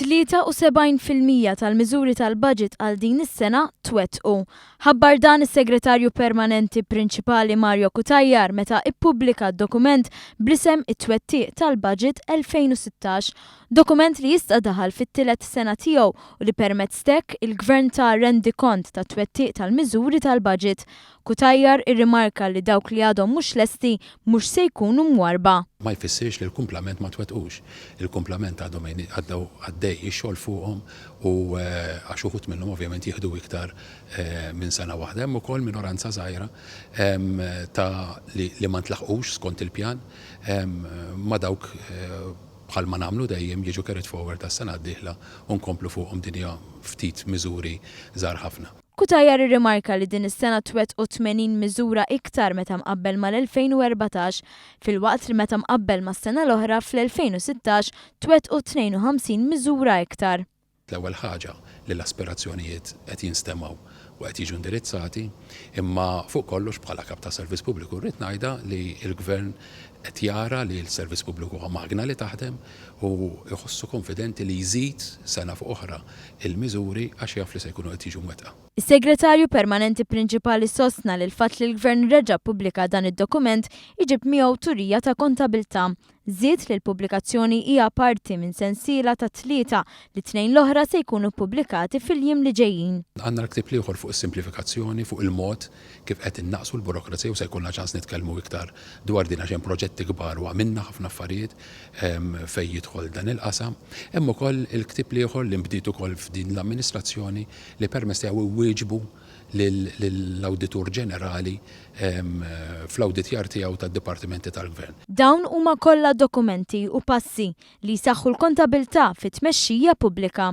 73% tal-miżuri tal-baġit għal din is-sena twettqu. Ħabbar dan is-Segretarju Permanenti Prinċipali Mario Cutajar meta ippubblika d-dokument bl-isem It-Twettiq tal-Baġit 2016, dokument li issa daħal fit-tielet sena tiegħu u li permezz t'hekk il-Gvern ta rendikont tat-twettiq tal-miżuri tal-baġit. Cutajar irrimarka li dawk li għadhom mhux lesti mhux se jkunu mwarrba. Ma jfissirx li l-kumplament ma twettqux. Il-kumplament għadhom għaddew għaddej ix-xogħol fuqhom u għax uħud minnhom ovvjament jieħdu iktar minn sena waħda. Hemm ukoll minoranza żgħira ta' li ma ntlaħqux skont il-pjan ma' dawk bħalma nagħmlu dejjem jiġu carried forward għas-sena d-dieħla u nkomplu fuqhom din hija ftit miżuri żgħar ħafna. Cutajar irrimarka li din is-sena twettqu 80 miżura iktar meta mqabbel mal-2014, filwaqt li meta mqabbel mas-sena l-oħra fl-2016 twettqu 52 miżura iktar. L-ewwel ħaġa li l-aspirazzjonijiet qed jinstemgħu u qed jiġu indirizzati, imma fuq kollox bħala Kap tas-Servizz Pubbliku rrid ngħidha li l-Gvern qed jara li l-Servizz Pubbliku huwa magna li taħdem u jħossu konfidenti li jżid sena fuq oħra il-miżuri għax jaf li se jkunu qed jiġu mwettqa. Is-Segretarju Permanenti Prinċipali sostna li l-fatt li l-Gvern reġa' ppubblika dan id-dokument iġib miegħu turija ta' kontabilità. Żied li l-pubblikazzjoni hija parti minn sensiela ta' tlieta li t-tnejn l-oħra se jkunu ppubblikati fil-jiem li ġejjin. Għandna l-ktieb l-ieħor fuq is-simplifikazzjoni, fuq il-mod kif qed innaqqsu l-burokrazija u se jkollna ċans nitkellmu iktar dwar din għax hemm proġetti kbar u għamilna ħafna affarijiet fejn jidħol dan il-qasam. Hemm ukoll il-ktieb l-ieħor li nbdiet ukoll f'din l-amministrazzjoni li permezz tiegħu iwieġbu lill-Awditur Ġenerali fl-awditjar tiegħu tad-dipartimenti tal-Gvern. Dawn huma kollha dokumenti u passi li jsaħħu l-kontabilità fit-tmexxija pubblika.